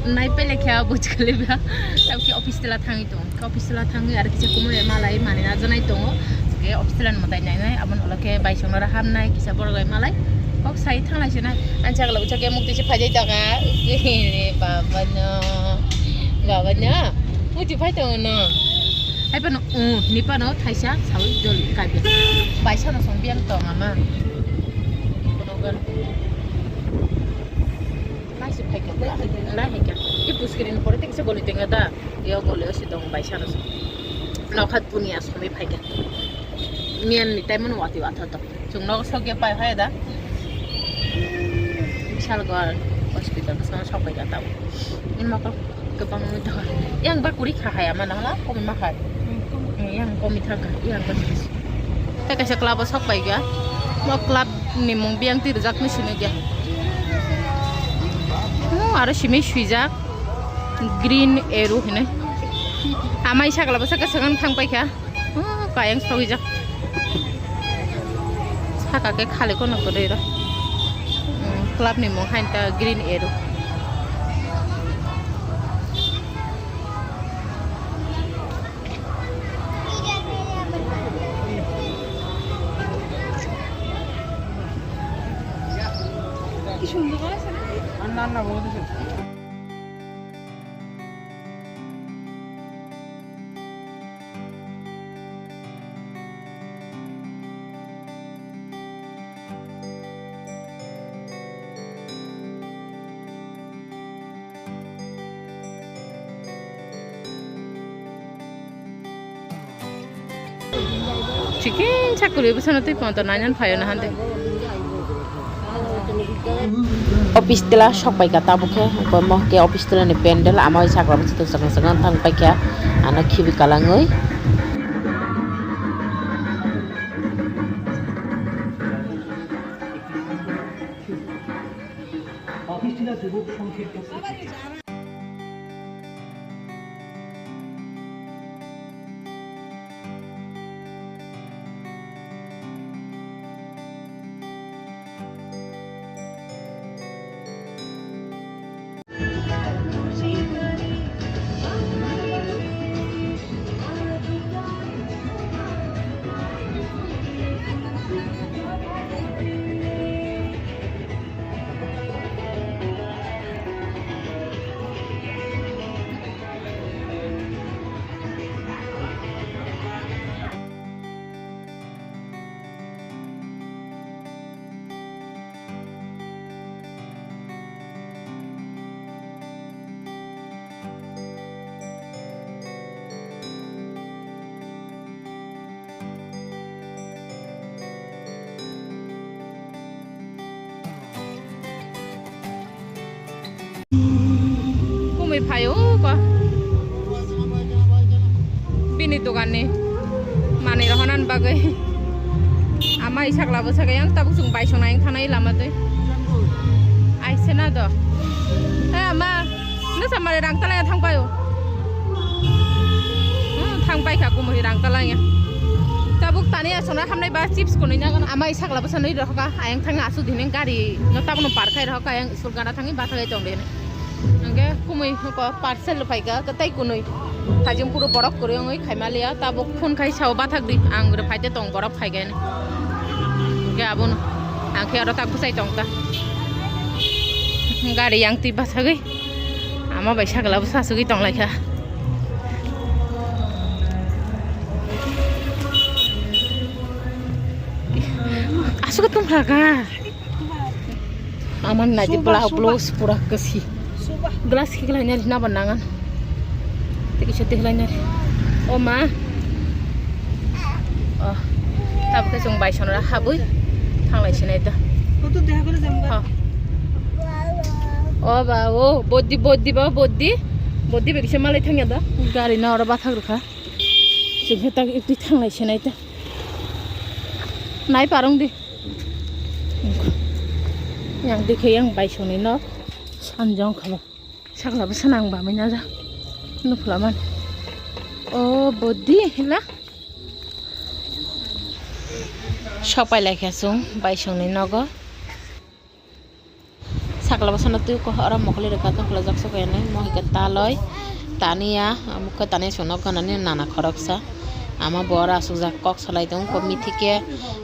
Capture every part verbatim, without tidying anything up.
Nai pele khe abo chikali ba. Tabki office tela thangwi tong. Office tela thangwi ar kisa kumui malai mani na janai tongo. Ke office tela ni mwtai nai nai. Abon ulo khe bai songno ra ham nai kisa borok bai malai. Kok sai thanglai se nai. Ang chakla ucha ke mukti se phai jai daga. Baba no. Baba no. Mukti phai tongo no. Hai pano, uh, ni pano thaisa sawi jol kai bi. Bai sano song biang tong ama. Kono gan. Nai se phai kha, nai hai kha. I puskiri ni pore te kisa goli tenga da. Yo goli o si dong bai sano si. Nokha dunia somi phai kha. Miyan ni time no wati watho to. Chung nok sok ya pai hai da. Bishalgarh hospital ka sama sok pai kha tao. In mokol kebang ni to. Yang ba kuri kha hai ama na hala komi ma hai. Yang komi thang kha. Yang komi. Tei kaisa club o sok pai kha. Mo club ni mung biyang twi rwjak ni sini kha. Hmm, aro simi swijak green eru hinui. Amai sakla bwsa kwchwng thang pai kha. Hmm, kayang sogwi jak. Saka khe khali kono kwrwi rw. Hmm, club ni mung hain ta green eru. Chicken chakuri bwsano twi pon to nainan phaio na hande. Office tela sok pai kha tabuk khe, bo mo khe office tela ni pendel, ama sakla bwswk sakang sakang thang pai kha, ano khibi kalangwi. Kumui phaio ko. Bini dogan ni manwi rohorna bagwi. Ama i sakla bwsakhe yang tabuk chwng bai songna yang thanai lama twi. Aise na do. He ama, nasa mari rang talaya thang paio. Hmm, thang pai kha kumui rang talaya. Tabuk tani asona hamnai ba chips kunui na ama i sakla bwsa nui rohka ayang thang asu dine gari no tabuk no park khai rohka ayang. School gana thangwi bathagwi tongdi hinwi. Hwnkhe kumui hwnkhe parcel phaikha, kwtai kunui. Hajing phuru borok kwrwi wngwi khaimaliya, tabuk phone khai sao bathakdi, ang rwphaide tong borok phaikha hinwi. Hwnkhe abono ang khe oro tak bwchai tongkha. Gari yang twi bathagwi ama bai sakla bwsa asugwi tonglaikha. Asugwi tongkha kha. Aman naidi bla blouse pura kwsi. Glass khiklai nari naba nangan. Tei kisa tiklai nari. O ma. O. Tabuk khe chwng bai sonora habwi thanglai sinai da. Kotho deha kore jamga. O ba o boddi boddi ba boddi. Boddi bai kisa malai thangya da. Gari na oro bathak rwkha. Chwng khe tak ikti thanglai sinai da. Nai parong di. Yang dikhe yang bai songni nok sanjong khalo. Sakla bwsa nang bamwi naja. Nukhlaman. O boddi hila. Sopai laikha chwng bai songni nogo. Sak Kalabasana twi ko oro mokoli rwkha tong khlajak se kaya nai mo hwnkhe taloi taniya, amo khe taniya songno ganani nana khoroksa. Ama bo oro asukjak kok salai tongo, kok mithi khe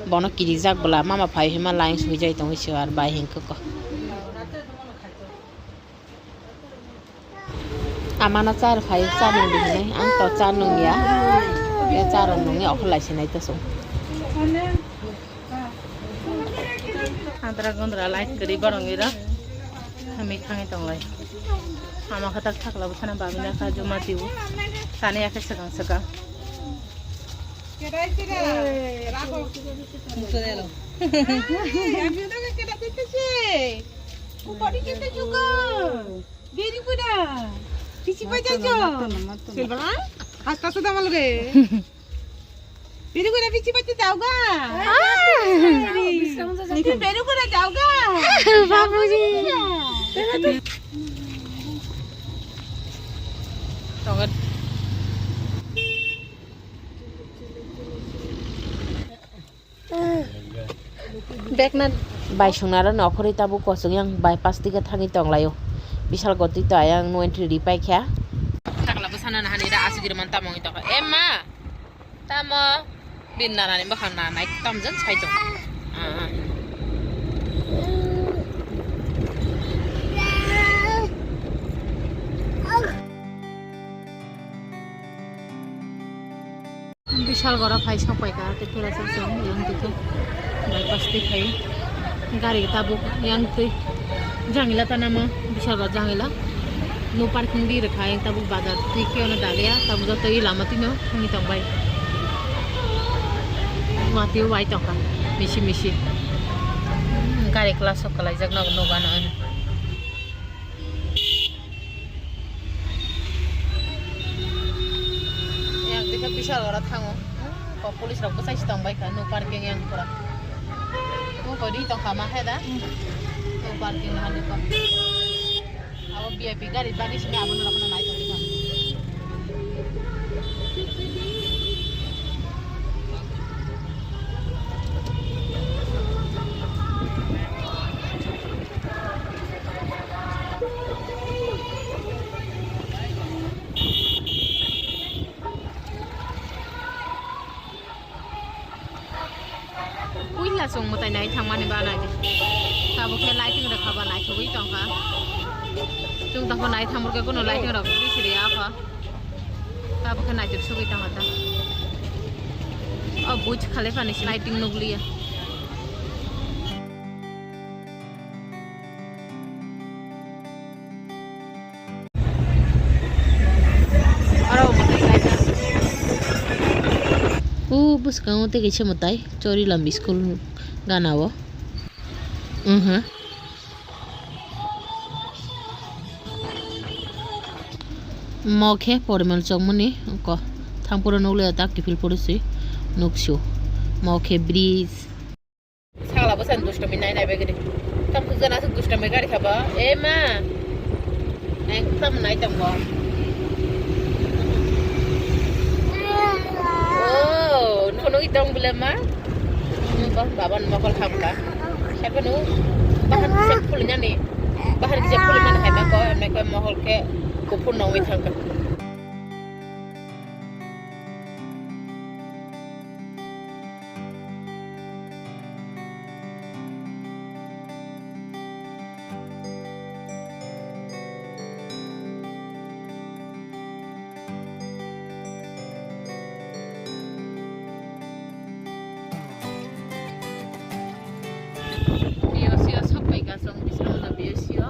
bono kirijak bwla mama phai hima line swijai tongwi se ar bai hinkhe ko. Amano char phai cha nungdi hinwi, ang to cha nungya. Ye cha rok nungya, okhorlai sinai to chwng. Andra gondra light kwrwi borok nwi rw hamwi thangwi tonglai. Ama khatak thakla bwsana babina kha juma tibu. Tani akhe swkang swkang. Beri kuda. Bichi paja jo. Silbang? Hasta sudah malu ge. Beri kuda bichi paja jauga. Beri kuda jauga. Babuji. Tongan. Bekna bai swngnaro nokhorwi tabuk kochwng yang bypass dige thangwi tonglaio. Bishal gotwi to ayang no entry ri paikha. Sakla bwsano nahanira asugiri man tamo wngwi tongkha. Emma! Tamo? Bin nanani bwkhang nanai tamjani sai tong. Ah. Bishal gora phai sok paikha, tei phira sok song yang tikhe bypass twi khai gari tabuk yang twi jangila ta namo bishal gora jangila no parking di rwkha yang tabuk bazar twi khe ono daliya tabuk joto i lama twino thangwi tongbai watwi wai tongkha misi misi gari class sok kwlaijak nogo nogo ano. Yang dikhe bishal ora thango. Ko police rok bwsai si tongbai kha, no parking yang pura. Ko ko di tong kha ma he da. No parking ha ni ko. Abo V I P gari bagi sini abo no rok no nai tong kha. Puila chwng mwtai nai thangmani ba nai di. Tabuk khe lighting rwkha ba naithogwi tongkha. Chwng tongkha nai thangmorkhe kuno lighting rok bisi rwya kha. Tabuk khe naithok sugwi tongkha ta. O Burj Khalifa ni lighting nukliya. O bwskango tei kaisa mwtai Chorilam school gana o. Wngha. Mo khe Porimal chokmani ko thangphuru nukliya ta kiphil phuru si nuksu. Mo khe bridge. Sakla bwsani dustomi nai nai bagwi. Tam khe gana aswk dustomi gari kha ba. E ma. Nai tam nai tong bo. Oh, no no itong bole ma. Ba baba ni mokol ham ka. Sabo no. Bahan kisa phulnani. Bahan kisa phulnani hai ma ko, mai ko mohol khe kuphur nongwi thang ka. Biyo siyo sok pai ka song bisrang na biyo siyo.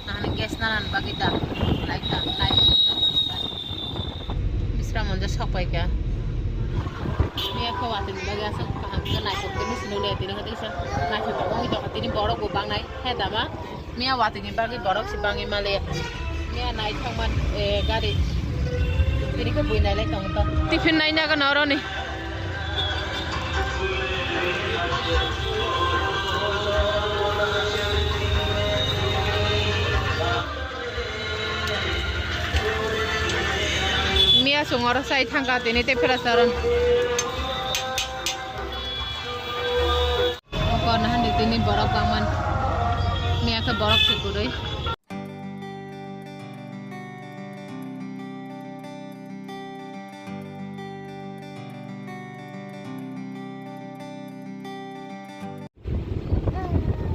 Nahani gas nanan bagwi da, lai ta, lai. Bisra monjo sok pai kha. Miya kho watwi ni bagwi aswk kaham khe naithok khe nusi nukliya tini hwtwi sa naithok tongo wngwi tongkha tini borok bo bangnai he dama. Miya watwi ni bagwi borok se bangwi maliya. Miya naithok man, eh, gari. Tini khe bui nailai tongo to. Tiffin naina gana oroni. Miya songoro sai thangka tini tei phera saron. Oko nahandi tini borok bangman. Miya khe borok se kwrwi.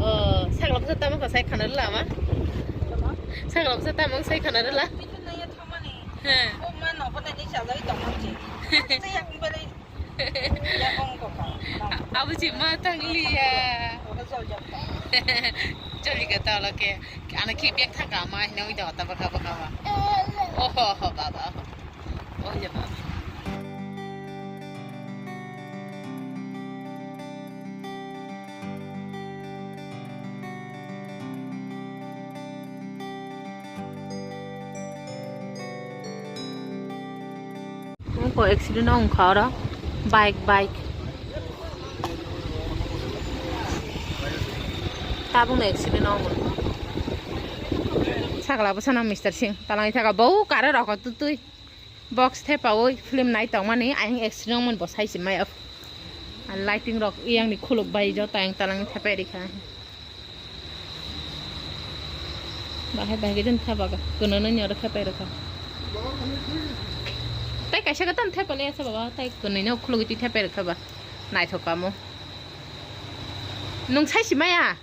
Oh, sakla bwsa tamo kha sai khana rwla ama. Sakla bwsa tamo sai khana rwla. He. Abo si ma tangliya. Jolika talo ke. Ana ki bek thaka ma hino wi da ta baka baka ma. Oho ho baba. Oh ya baba. Ko accident wngkha oro bike, bike. Tabukno accident wngkha. Sakla bwsano Mister Singh talangwi thaka bo kare rokho tutui. Box thepaui film nai tongmani ayang accident wngmani bo sai se maya. Lighting rok eyang ni khuluk bai joto ayang talang thepai rikha. Bahai bahai khe thepa kha, kwnwi nw oro thepai rwkha. Tai kaisa khe tamo thepai le asa baba, tai kwnwi nw khulugwi twi thepai rwkha ba. Naithok kamo. Nwng sai se maya?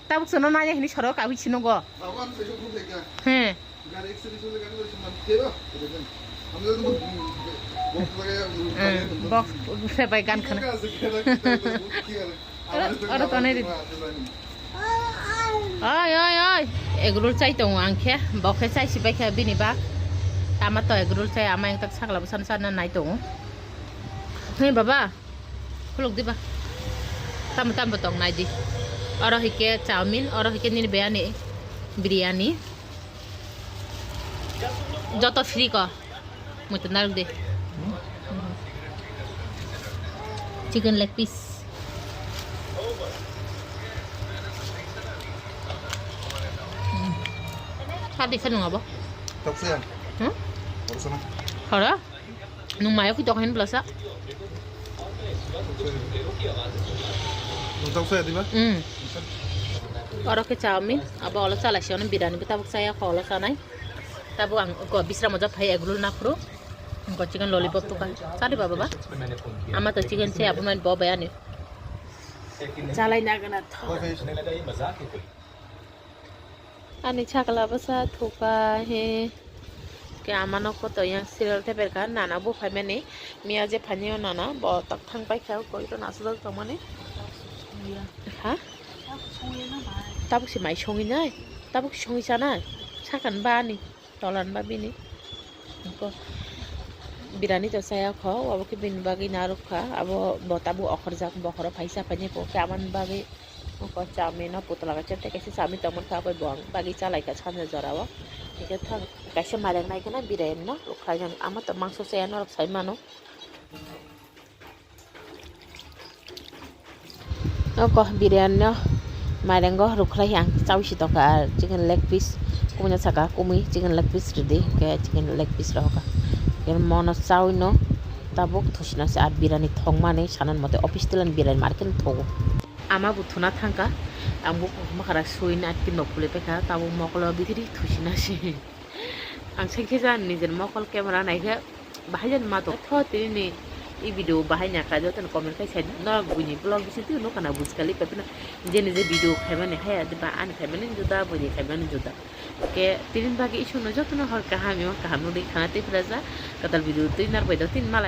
Tabuk sono nanya hini soro kawi sino go. He. Box se bai gan khana. Oro, oro tonwi ri. Oi, oi, oi. Egg roll chai tongo ang khe. Bo khe chai si bai kha bini bak. Tama to egg roll chai ama yang tak sakla bwsano sana nai tongo. He baba. Khuluk diba. Tamo tamo tong nai di. Oro hike chowmin, oro hike nini biryani. Biryani. Joto free ko. Muitu naruk de. Chicken leg piece. Hadi sanung abo. Toksa ya? Hmm? Toksa na. Hara? Nung mayo ki tokhen blasa. Nung toksa ya diba? Hmm. Oro ke chowmin, abo olo chala si ono birani bo tabuk chaya kho olo sanai. Tabuk ang ko bisra moja phai egg roll na phuru. Ko chicken lollipop tuka. Sadi baba ba? Ama to chicken se abo man bo bayani. Chalai na gana tho. Ani chakla bwsa thuka he. Ke ama nok koto yang serial teper ka nana bo phaimani. Miya je phani o nana bo tak thang pai kha koi to nasu dok tongmani. Ha? Tabuk si mai songi nai. Tabuk songi sanai. Sakan ba ani. Tolan ba bini. Ko birani to saya kho, abo khe bini bagwi narwk kha, abo bo tabuk okhorjak, bokhoro phaisa phaini khe aboni bagwi ko chowmin no putla kaisa tei kaisa chowmin tongmani kha, abo bo ang bagwi chalai kha sanja jora o. Hingkhe thang kaisa mairang nai kheno birani no rwkhlai nang, ama to mangso chaya norok sai mano. Oko biryani no mairango rwkhlai ang chaui si tongkha, ar chicken leg piece kumui no saka, kumui chicken leg piece rwdi, hwnkhe chicken leg piece rohoka. Hwnkhe mono chaui no tabuk thusina se, ar biryani thongmani sanan mote office tilan biryani market thogo. Ama bo thuna thangkha, ang bo makharak suina akin bo phulwi paikha, tabuk mokolo bithiri thusina se. Ang saikhe ja nijer mokol camera naikhe bahai jani ma tong. Tho tini ni i video bahai naka joto ni comment khai sai norok buini vlog bising twi nukha na bujkali pepino jeni je video khaimani haya de ba ani khaimani juda buini khaimani juda. Ke tini bagi isukno jotono hor kaham ema kaham nukdi khana tei phraja katal video twi narbai do tin malai.